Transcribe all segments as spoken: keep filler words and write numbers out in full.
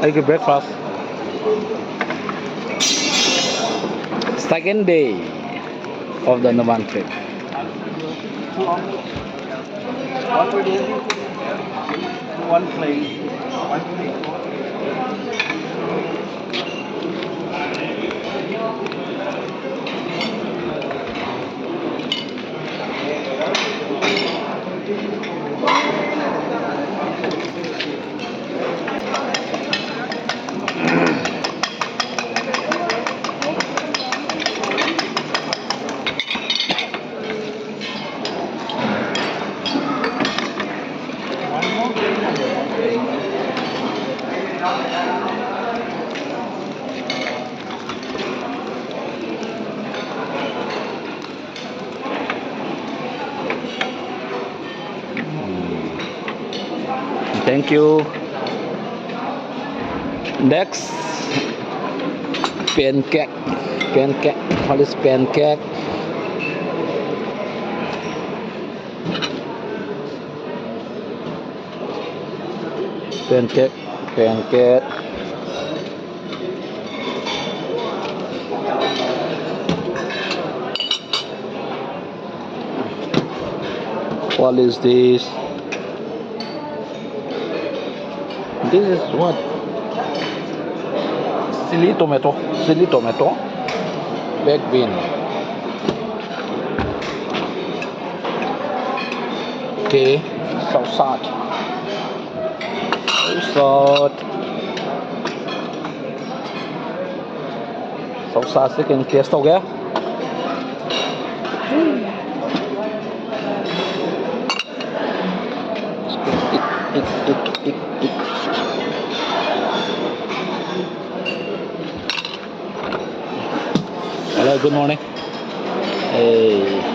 ꯑꯩꯒꯤ breakfast. Second day of the Numan trip. One plane. One plane. Thank you. Next, pancake. Pancake. What is pancake? Pancake. Pancake. What is this? This is what? Chili tomato. Chili tomato. Baked bean. Okay. Sausage. Sausage. Sausage ꯁꯤ ꯀꯩꯅꯣ taste ꯇꯧꯒꯦ꯫ Hello, good morning. Hey.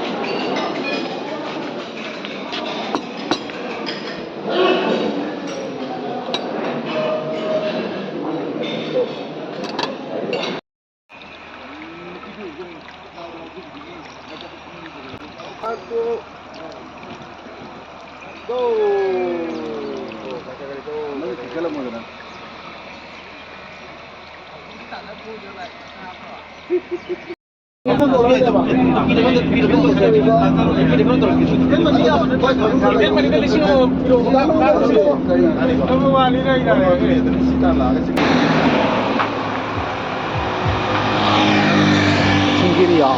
ꯁꯤꯡꯒꯤꯔꯤꯌꯥ꯫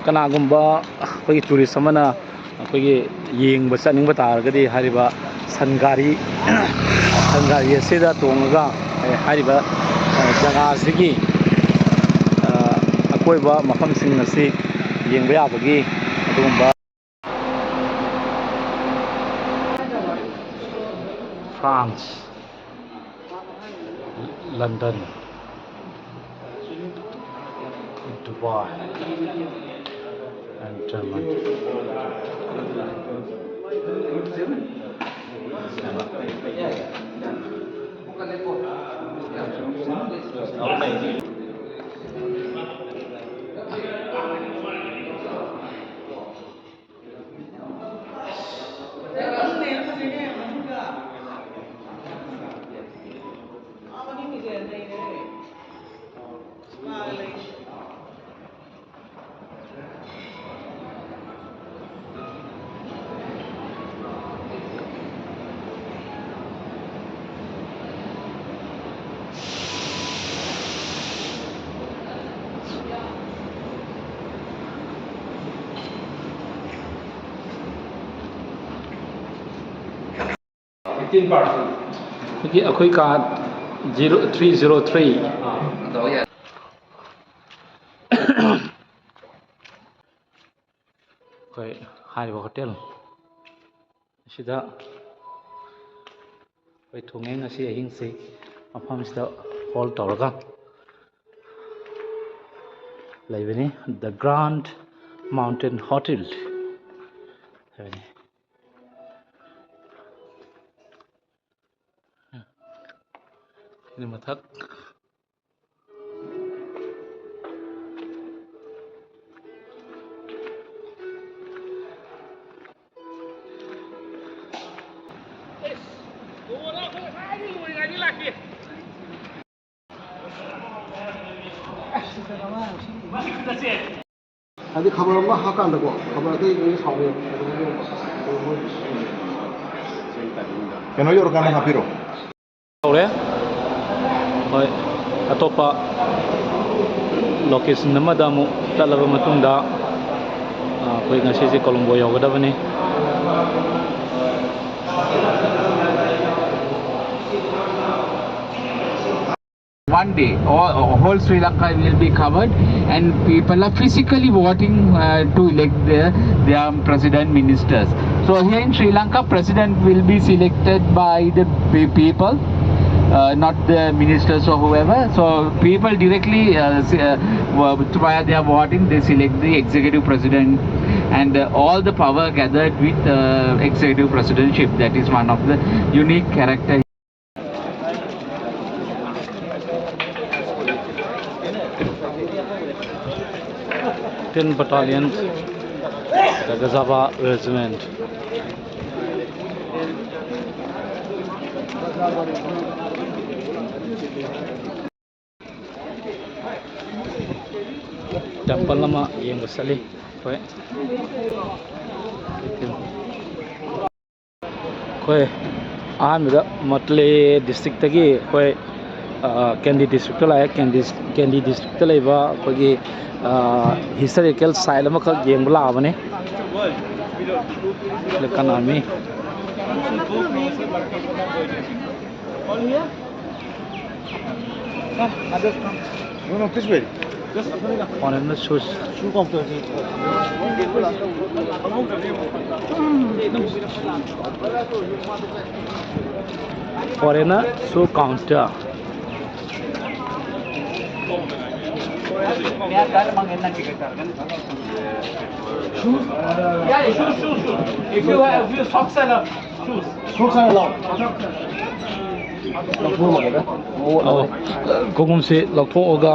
ꯀꯅꯥꯒꯨꯝꯕ ꯑꯩꯈꯣꯏꯒꯤ tourist ꯑꯃꯅ ꯑꯩꯈꯣꯏꯒꯤ ꯌꯦꯡꯕ ꯆꯠꯅꯤꯡꯕ ꯇꯥꯔꯒꯗꯤ, ꯍꯥꯏꯔꯤꯕ ꯁꯟ ꯒꯥꯔꯤ, ꯁꯟ ꯒꯥꯔꯤ ꯑꯁꯤꯗ ꯇꯣꯡꯉꯒ, ꯑꯦ, ꯍꯥꯏꯔꯤꯕ, ꯑ, ꯖꯒꯥ ꯑꯁꯤꯒꯤ, ꯑ, ꯑꯀꯣꯏꯕ ꯃꯐꯝꯁꯤꯡ ꯑꯁꯤ ꯌꯦꯡꯕ ꯌꯥꯕꯒꯤ ꯑꯗꯨꯒꯨꯝꯕ꯫ France, London, Dubai, and Germany. Fifteen percent. ꯑꯩꯈꯣꯏꯒꯤ, ꯑꯩꯈꯣꯏ ꯀꯥ zero three zero three꯫ ꯑꯥ, ꯇꯧ ꯌꯥꯏ꯫ ꯑꯩꯈꯣꯏ ꯍꯥꯏꯔꯤꯕ ꯍꯣꯇꯦꯜ ꯑꯁꯤꯗ ꯑꯩꯈꯣꯏ ꯊꯣꯡꯉꯦ ꯉꯁꯤ ꯑꯍꯤꯡꯁꯤ꯫ ꯃꯐꯝꯁꯤꯗ ꯍꯣꯜ ꯇꯧꯔꯒ ꯂꯩꯕꯅꯤ, The Grand Mountain Hotel ꯍꯥꯏꯕꯅꯤ꯫ ꯁꯤꯅ ꯃꯊꯛ꯫ ꯍꯥꯏꯗꯤ ꯈꯕꯔ ꯑꯃ ꯍꯥꯞꯀꯥꯟꯗꯀꯣ, ꯈꯕꯔ ꯑꯇꯩ ꯂꯣꯏꯅ ꯁꯥꯎꯕ ꯌꯥꯏ꯫ ꯀꯩꯅꯣ ꯌꯧꯔꯀꯥꯟꯗ ꯍꯥꯞꯄꯤꯔꯣ꯫ ꯇꯧꯔꯦ꯫ ꯍꯣꯏ, ꯑꯇꯣꯞꯄ ꯂꯣꯀꯦꯁꯟ ꯑꯃꯗ ꯑꯃꯨꯛ ꯆꯠꯂꯕ ꯃꯇꯨꯡꯗ, ꯑ, ꯑꯩꯈꯣꯏ ꯉꯁꯤꯁꯦ Colombo ꯌꯧꯒꯗꯕꯅꯤ꯫ One day, all, whole Sri Lanka will be covered, and people are physically voting, uh, to elect their, their president, ministers. So here in Sri Lanka, president will be selected by the pe-, people, uh, not the ministers or whoever. So people directly, uh, s-, uh, wo-, via their voting, they select the executive president, and, uh, all the power gathered with, uh, executive presidentship. That is one of the unique character. Ten Battalion, the Gazava Regiment. Temple ꯑꯃ ꯌꯦꯡꯕ ꯆꯠꯂꯤ ꯑꯩꯈꯣꯏ꯫ ꯑꯩꯈꯣꯏ ꯑꯍꯥꯟꯕꯗ ꯃꯣꯠꯂꯦ ꯗꯤꯁꯇ꯭ꯔꯤꯛꯇꯒꯤ ꯑꯩꯈꯣꯏ, ꯑ, candy district ꯂꯥꯛꯑꯦ꯫ ꯀꯦꯟꯗꯤ, ꯀꯦꯟꯗꯤ ꯗꯤꯁꯇ꯭ꯔꯤꯛꯇ ꯂꯩꯕ ꯑꯩꯈꯣꯏꯒꯤ, ꯑ, ꯍꯤꯁꯇꯣꯔꯤꯀꯦꯜ ꯁꯥꯏꯠ ꯑꯃꯈꯛ ꯌꯦꯡꯕ ꯂꯥꯛꯑꯕꯅꯤ꯫ ꯀꯅꯥꯃꯤ? No, no, please wait. Foreigner shoe counter. Foreigner shoe counter. Shoes? Yeah, shoes, shoes, shoes. If you have, if you socks and uh, shoes. Socks and allowed. ꯑꯧ, ꯈꯣꯡꯎꯞꯁꯤ ꯂꯧꯊꯣꯛꯑꯒ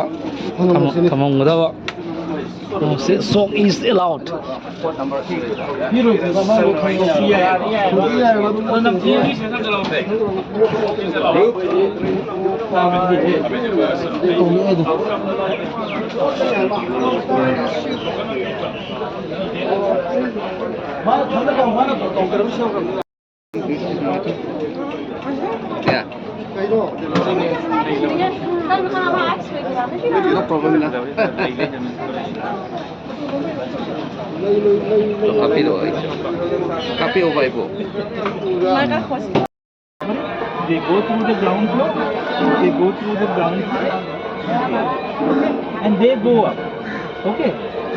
ꯊꯝꯃꯝꯒꯗꯕ꯫ ꯈꯣꯡꯎꯞꯁꯤ, sock is allowed. Yeah. No problem, no. ꯍꯥꯞꯄꯤꯔꯛꯑꯣ ꯑꯩꯁꯨ꯫ ꯍꯥꯞꯄꯤꯔꯛꯑꯣ ꯚꯥꯏꯕꯨ꯫ They go through the ground floor, they go through the ground floor, and they go up. Okay,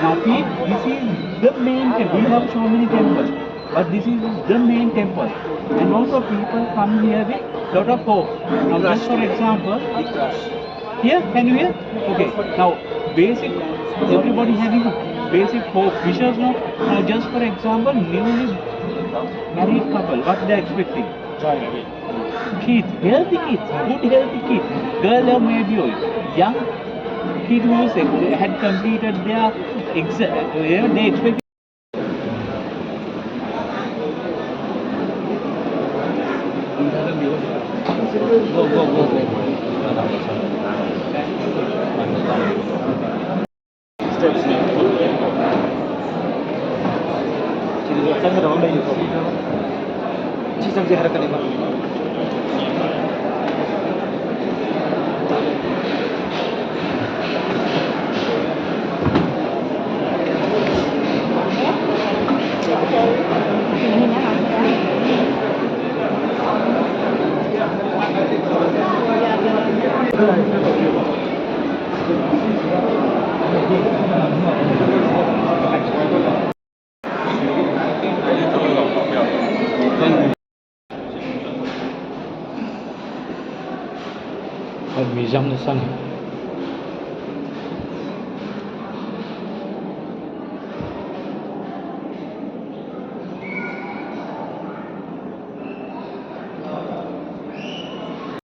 now see, this is the main temple. We have so many temples, but this is the main temple. And also people come here with lot of hope. Now just for example, here, can you hear? Okay, now basic, everybody having a basic hope, wishes, no? Now just for example, newly married couple, what they are expecting? Kids, healthy kids, good healthy kids, girl or maybe or young kid who is ex- had completed their exam, you know, they expect. Go, go, go, go. Steps. ꯁꯤꯗ ꯆꯪꯒꯗꯕ ꯑꯃ ꯂꯩꯔꯤꯀꯣ꯫ ꯁꯤ ꯆꯪꯁꯦ ꯍꯥꯏꯔꯛꯀꯅꯦꯕ꯫ ꯍꯣꯏ, ꯃ꯭ꯌꯨꯖꯤꯌꯝꯗ ꯆꯪꯉꯤ꯫